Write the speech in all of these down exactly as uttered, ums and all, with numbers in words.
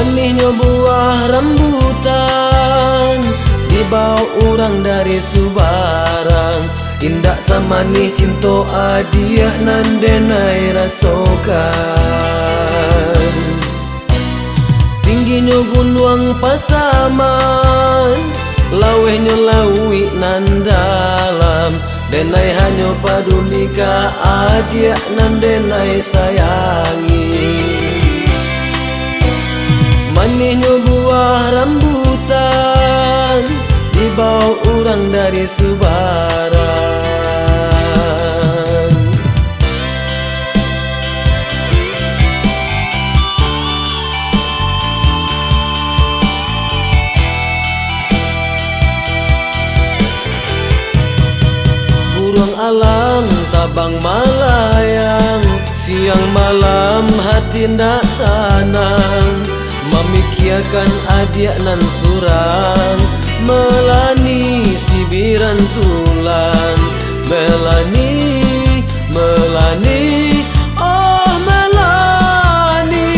Manihnyo buah rambutan, dibaok urang dari subarang. Indak samanih cinto adiak nan denai rasokan. Tingginyo gunuang Pasaman, lawehnyoo lauik nan dalam. Denai hanyo paduli ka adiak nan denai sayangi. Manihnyo buah rambutan, dibaok urang dari subarang. Buruang alang tabang malayang, siang malam hati ndak tanang, mamikiakan adiak nan surang, Melani sibiran tulang, Melani, Melani, oh Melani.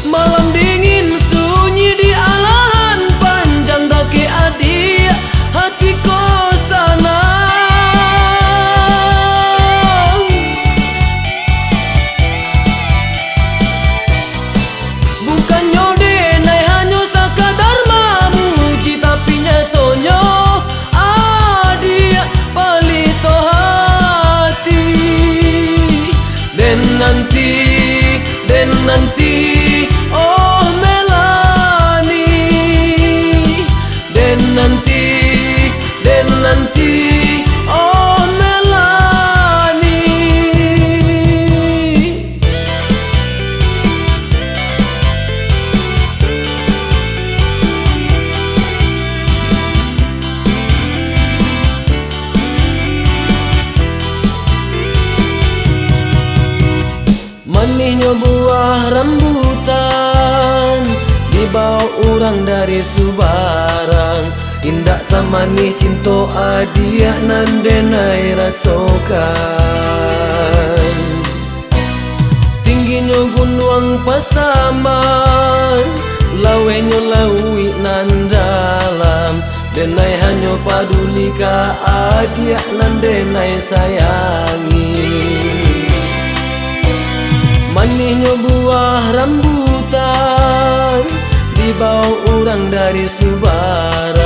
Malam dingin sunyi di alahan, panjang dakek adiak, hati ko sanang. Bukannyo denai hanyo sakadar mamuji, tapi nyatonyo adiak palito hati. Den nanti, den nanti, oh Melani. Den nanti, den nanti, oh Melani. Manihnyo buah rambutan, dibaok urang dari subarang. Indak samanih cinto adiak nan denai rasokan. Tingginyo gunuang Pasaman, lawehnyo lauik nan dalam, denai hanyo paduli ka adiak nan denai sayangi. Manihnyo buah rambutan, dibaok urang dari subarang.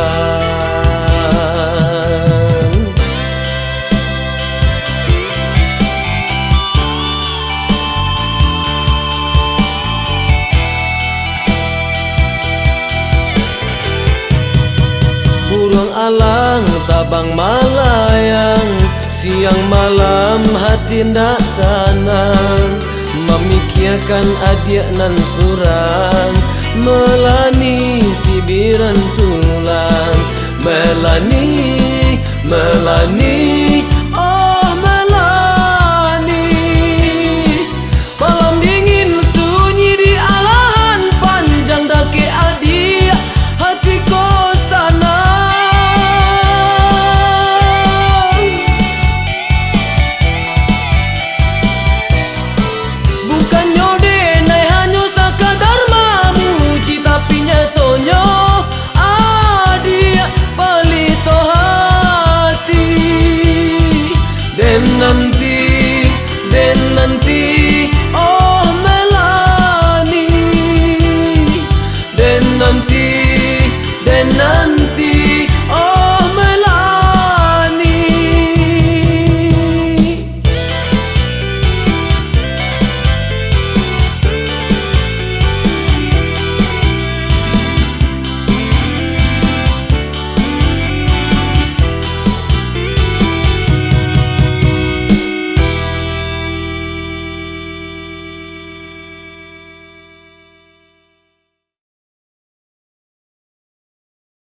Buruang alang tabang malayang, siang malam hati ndak tanang, mamikiakan adiak nan surang, Melani sibiran tulang, Melani, Melani,